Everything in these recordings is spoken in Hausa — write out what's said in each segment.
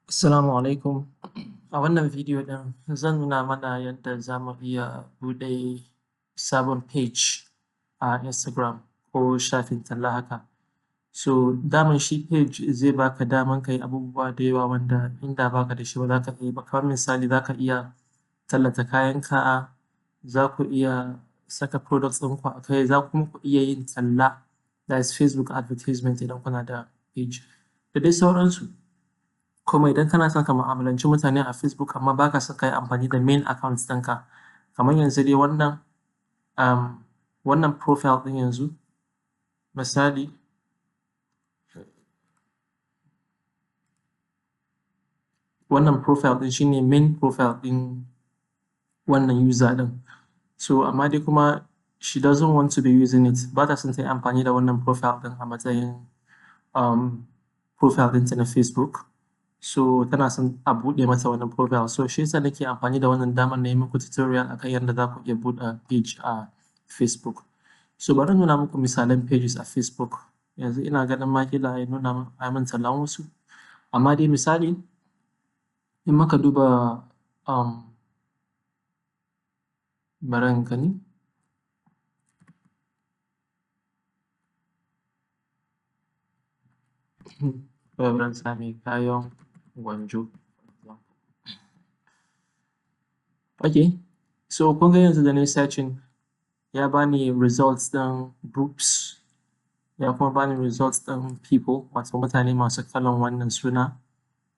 Assalamu alaikum. A wannan bidiyo ɗin zan nuna mana yadda za mu iya buɗe sabon page a Instagram ko shafin talla haka. So daman shi page zai baka daman ka yi abubuwa da yawa wanda inda baka da shi ba za ka iya ba. Kamar misali, za ka iya tallata kayanka, za ku iya saka products ɗinku a kai, za kuma ku iya yin talla, that is Facebook advertisement, idan kuna da page da dai sauransu. Kuma idan kana son ka mu'amalanci mutane a Facebook amma ba ka son ka yi amfani da main account ɗinka, kamar yanzu dai wannan profile ɗin yanzu, misali, wannan profile ɗin shi ne main profile ɗin wannan user ɗin. So amma dai kuma she doesn't want to be using it, ba ta son ta yi amfani da wannan profile ɗin a matsayin profile ɗinta na Facebook. So tana son a buɗe mata wannan profile. So shi yasa nake amfani da wannan damar na yi muku tutorial akan yadda za ku iya buɗe page a Facebook. So bari in nuna muku misalan pages a Facebook. Yanzu ina ganin ma ƙila a nuna a yi min tallan wasu. Amma dai misali, in muka duba, bari in gani. Bari in sa mai kayan gwanjo. Okay, so kun ga yanzu da na yi searching, ya bani results ɗin groups, ya kuma bani results ɗin people, wato mutane masu kalan wannan suna,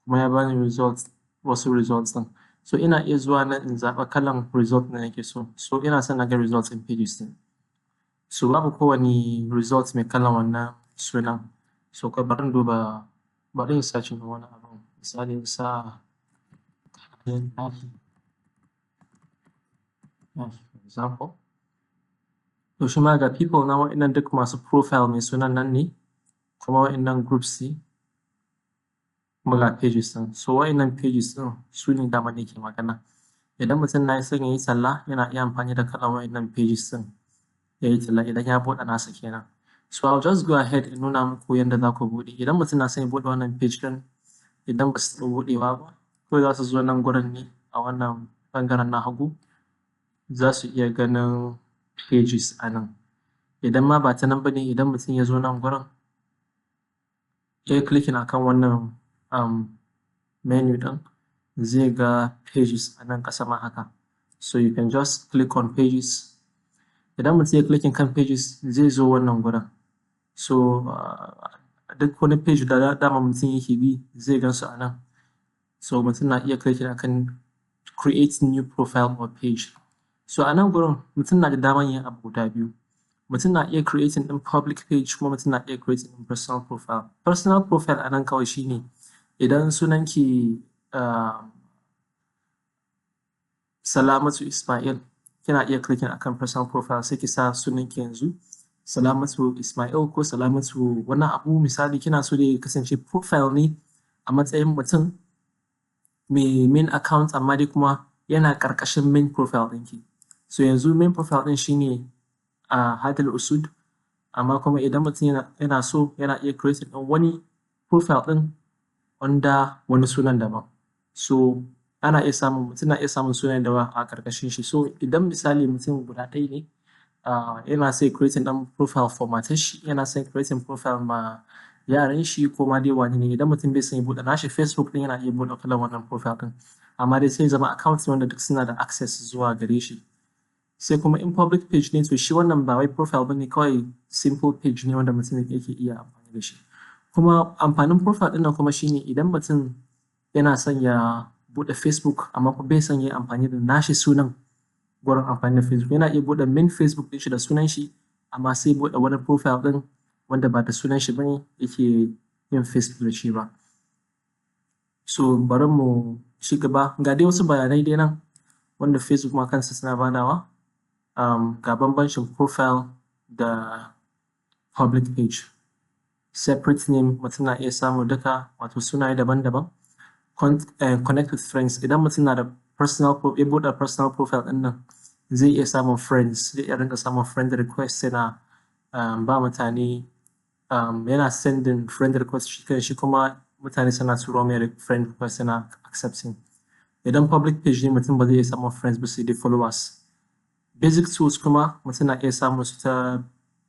kuma ya bani results, wasu results ɗin. So ina iya zuwa nan in zaɓa kalan result da nake so. So ina son na ga results ɗin pages ɗin. So babu kowane result mai kalan wannan sunan. So kawai bari in duba, bari in searching ɗin wani abun. Misali, in sa kayan ɗaki, for example. To shi ma ga people na, waɗannan duk masu profile mai sunan nan ne, kuma waɗannan groups ne, kuma ga pages ɗin. So waɗannan pages ɗin su ne dama nake magana. Idan mutum na son ya yi talla, yana iya amfani da kalan waɗannan pages ɗin ya yi talla idan ya buɗe nasa kenan. So I'll just go ahead in nuna muku yadda za ku buɗe. Idan mutum na son ya buɗe wannan page ɗin, idan ba su taɓa buɗewa ba, kawai za su zo nan gurin ne a wannan ɓangaren na hagu, za su iya ganin pages a nan. Idan ma ba ta nan ba ne, idan mutum ya zo nan gurin, ya yi clicking akan wannan menu ɗin, zai ga pages a nan ƙasa ma haka. So you can just click on pages. Idan mutum ya yi clicking kan pages, zai zo wannan gurin. So duk wani page da dama mutum yake bi, zai gan su a nan. So mutum na iya clicking akan create new profile or page. So a nan gurin mutum na da daman yin abu guda biyu. Mutum na iya creating ɗin public page, kuma mutum na iya creating ɗin personal profile. Personal profile a nan kawai shi ne idan sunanki Salamatu Ismail, kina iya clicking akan personal profile, sai ki sa sunanki yanzu Salamatu Ismail ko Salamatu wani abu. Misali, kina so dai ya kasance profile ne a matsayin mutum mai main account, amma dai kuma yana ƙarƙashin main profile ɗinki. So yanzu main profile ɗin shi ne Hadil Usud, amma kuma idan mutum yana so, yana iya creating ɗin wani profile ɗin under wani sunan daban. So ana iya samun, mutum na iya samun sunaye da yawa a ƙarƙashin shi. So idan misali mutum guda ɗaya ne, yana so ya creating ɗin profile for matar shi, yana son creating profile ma yaran shi, ko ma dai wane ne, idan mutum bai son ya buɗe nashi Facebook ɗin, yana iya buɗe kalan wannan profile ɗin. Amma dai sai ya zama account ne wanda duk suna da access zuwa gare shi. Sai kuma in public page ne, to shi wannan ba wai profile ba ne, kawai simple page ne wanda mutum yake iya amfani da shi. Kuma amfanin profile ɗin nan kuma shi ne idan mutum yana son ya buɗe Facebook amma kuma bai son ya yi amfani da nashi sunan gurin amfani da Facebook, yana iya buɗe main Facebook ɗin shi da sunan shi, amma sai ya buɗe wani profile ɗin wanda ba da sunan shi ba ne yake yin Facebook da shi ba. So bari mu ci gaba. Ga dai wasu bayanai dai nan wanda Facebook ma kansa suna badawa. Ga bambancin profile da public page. Separate name, mutum na iya samu duka, wato sunaye daban-daban. Connect with friends: idan mutum na da personal, ya buɗe personal profile ɗin nan, zai iya samun friends, zai iya rinƙa samun friend request, yana ba mutane, yana sending friend request shi kanshi kuma. mutane suna turo mai friend request, suna accepting. Idan public page ne, mutum ba zai iya samun friends ba, sai dai followers. Basic tools kuma mutum na iya samun su ta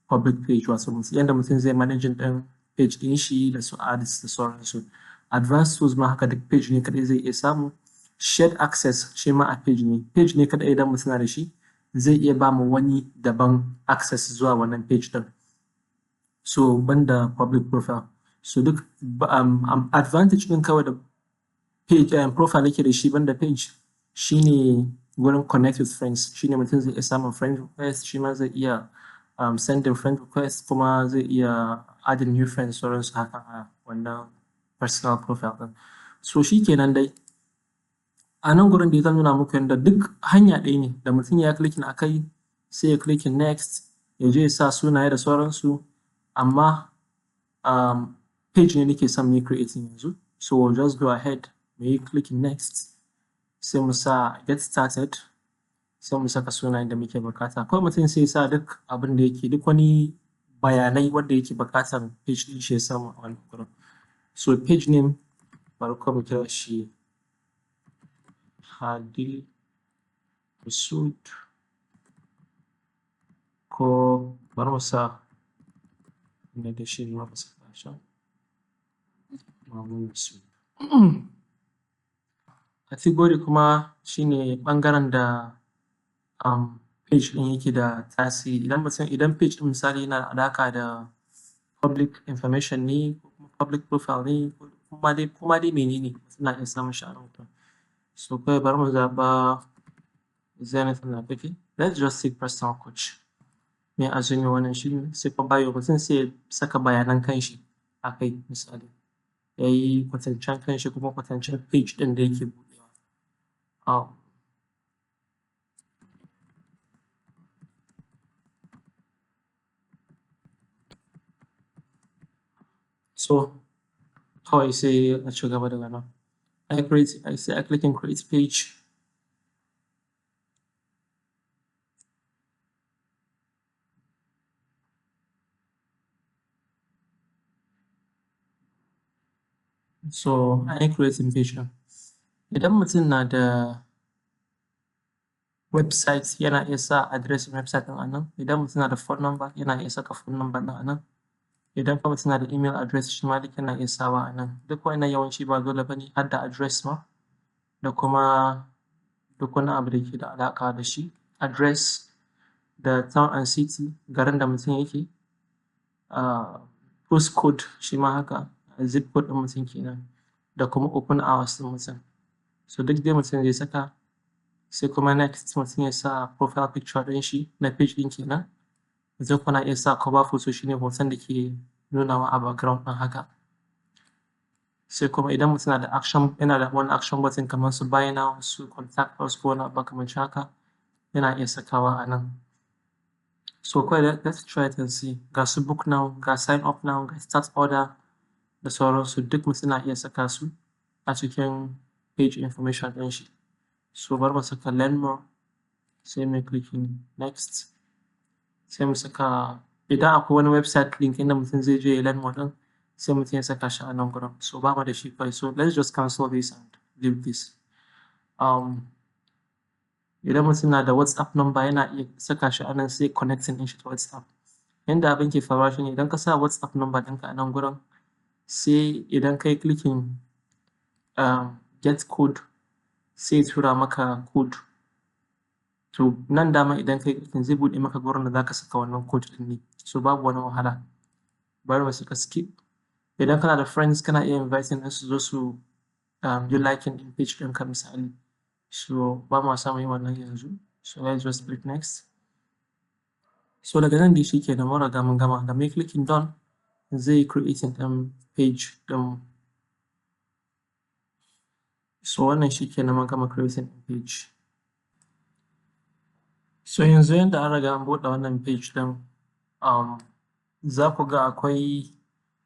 public page, wato yanda mutum zai managing ɗin page ɗin shi da su ads da sauransu. Advanced tools ma haka, duk page ne kaɗai zai iya samu. Shared access shi ma a page ne. Page ne kaɗai idan mutum na da shi zai iya ba ma wani daban access zuwa wannan page ɗin. So banda public profile. So duk advantage ɗin kawai da page profile yake da shi banda page shine wurin connect with friends. Shine mutum zai iya samun friend request, shi ma zai iya sending friend request, kuma zai iya adding new friends, sauransu haka a wannan personal profile ɗin. So shi kenan dai. A nan gurin dai zan nuna muku yanda duk hanya ɗaya ne, da mutum ya clicking a kai, sai ya clicking next, ya je ya sa sunaye da sauransu. Amma page ne nake son muyi creating yanzu. So we'll just go ahead, muyi clicking next, sai mu sa get started, sai mu saka sunayen da muke buƙata. Kawai mutum sai ya sa duk abin da yake, duk wani bayanai wanda yake buƙatan page ɗin shi ya samu a wannan gurin. So page name, bari kawai mu kira shi Hadil Masud, ko bari mu sa na da shi ma mu saka shi Mamun Masud. Category kuma shine ɓangaren da page ɗin yake da tasiri. Idan page ɗin misali yana da alaƙa da public information ne, ko kuma public profile ne, ko kuma dai menene, suna iya samun shi a nan gurin. So kawai bari mu zaɓa Zenith na take. Let's just say personal coach. Me assuming wannan shine. Sai kuma bio, mutum sai ya saka bayanan kanshi a kai misali. Ya yi kwatancen kanshi kuma kwatancen page ɗin da yake buɗewa. So kawai sai a ci gaba daga nan. I create, I say I click in create page. So an yi creating page ɗin. Idan mutum na da website, yana iya sa address ɗin website ɗin a nan. Idan mutum na da phone number, yana iya saka phone number ɗin a nan. Idan kuma mutum na da email address, shi ma duk yana iya sawa a nan. Duk waɗannan yawanci ba dole ba ne, har da address ma da kuma duk wani abu da ke da alaƙa da shi. Address da town and city, garin da mutum yake, postcode shi ma haka, zip code ɗin mutum kenan, da kuma open hours ɗin mutum. So duk dai mutum zai saka, sai kuma next mutum ya sa profile picture ɗin shi na page ɗin kenan. Mutum kuma na iya sa cover photo, shine hoton da ke nunawa a background ɗin haka. Sai kuma idan mutum na da action, yana da wani action button kamar su buy now, su contact us, ko wani abu makamancin haka, yana iya sakawa a nan. So kawai let's try it and see. Ga su book now, ga sign up now, ga start order da sauransu, duk mutum na iya saka su a cikin page information ɗin shi. So bari mu saka learn more, sai mu clicking next. Sai mu saka idan akwai wani website link inda mutum zai je ya learn more ɗin, sai mutum ya saka shi a nan gurin. So ba mu da shi kawai. So let's just cancel this and leave this. Idan mutum na da WhatsApp number, yana iya saka shi a nan, sai connecting ɗin shi ta WhatsApp. Yanda abin ke faruwa shine idan ka sa WhatsApp number ɗinka a nan gurin, sai idan ka yi clicking get code, sai ya tura maka code. To nan dama idan ka yi clicking, zai buɗe maka gurin da za ka saka wannan code ɗin ne. So babu wani wahala. Bari mu saka skip. Idan kana da friends, kana iya inviting ɗinsu su zo su yi liking ɗin page ɗinka misali. So ba ma son mu yi wannan yanzu. So let's just click next. So daga nan dai shi kenan, mun riga mun gama. Da muyi clicking done, zai yi creating ɗin page ɗin. So wannan shi kenan, mun gama creating ɗin page. So yanzu yanda an riga an buɗe wannan page ɗin, za ku ga akwai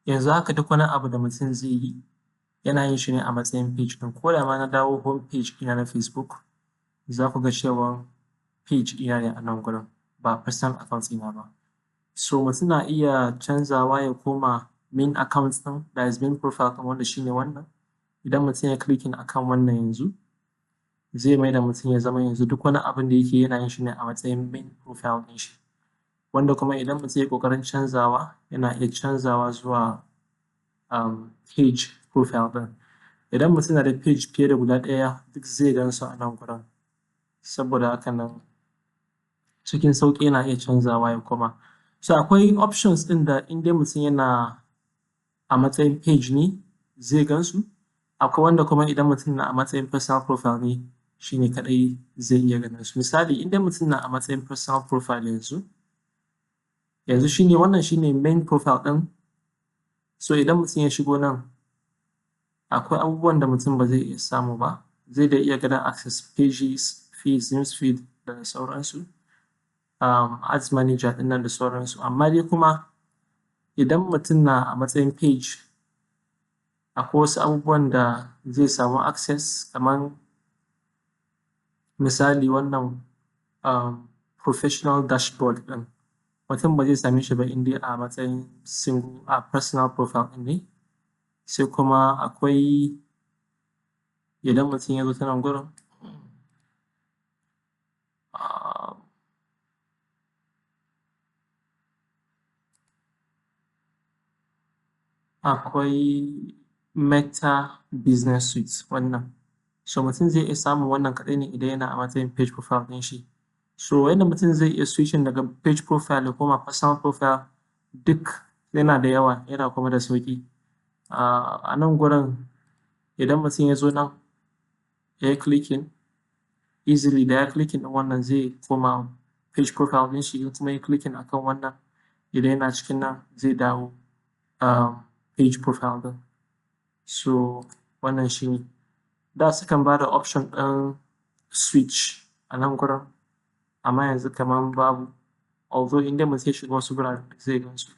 yanzu haka duk wani abu da mutum zai yi, yana yin shi ne a matsayin page ɗin. Ko da ma na dawo home page ɗina na Facebook, za ku ga cewa page ɗina ne a nan gurin, ba personal account ɗina ba. So mutum na iya canzawa ya koma main account ɗin, that is main profile ɗin, wanda shi ne wannan. Idan mutum ya clicking akan wannan yanzu, zai maida mutum ya zama yanzu duk wani abin da yake yana yin shi ne a matsayin main profile ɗin shi. Wanda kuma idan mutum ya yi ƙoƙarin canzawa, yana iya canzawa zuwa page profile ɗin. Idan mutum na da page fiye da guda ɗaya, duk zai gan su a nan gurin. Saboda haka nan cikin sauƙi yana iya canzawa ya koma. So akwai options ɗin da in dai mutum yana a matsayin page ne zai gan su, akwai wanda kuma idan mutum na a matsayin personal profile ne shi ne kaɗai zai iya ganin su. Misali, in dai mutum na a matsayin personal profile yanzu, yanzu shi ne wannan shi ne main profile ɗin. So idan mutum ya shigo nan, akwai abubuwan da mutum ba zai iya samu ba. Zai dai iya ganin access pages, feeds, news feed da sauransu, ads manager ɗin nan da sauransu. Amma dai kuma idan mutum na a matsayin page, akwai wasu abubuwan da zai samu access, kaman misali wannan professional dashboard ɗin. Mutum ba zai same shi ba in dai a matsayin single a personal profile ɗin ne. Sai kuma akwai idan mutum ya zo ta nan gurin, akwai Meta Business Suite wannan. So mutum zai iya samun wannan kaɗai ne idan yana a matsayin page profile ɗin shi. So yanda mutum zai iya switching daga page profile ya koma personal profile duk yana da yawa, yana kuma da sauƙi. A nan gurin idan mutum ya zo nan ya yi clicking, easily da ya clicking ɗin wannan zai koma page profile ɗin shi. In kuma ya yi clicking akan wannan, idan yana cikin nan, zai dawo page profile ɗin. So wannan shi ne. Da sukan ba da option ɗin switch a nan gurin, amma yanzu kaman babu, although in dai mutum ya shiga wasu guraren zai gan su.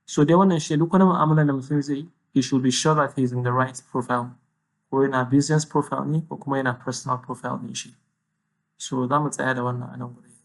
So dai wannan shi ne, duk wani mu'amalan da mutum zai yi, he should be sure that he is in the right profile. Ko yana business profile ne ko kuma yana personal profile ɗin shi. So za mu tsaya da wannan a nan gurin.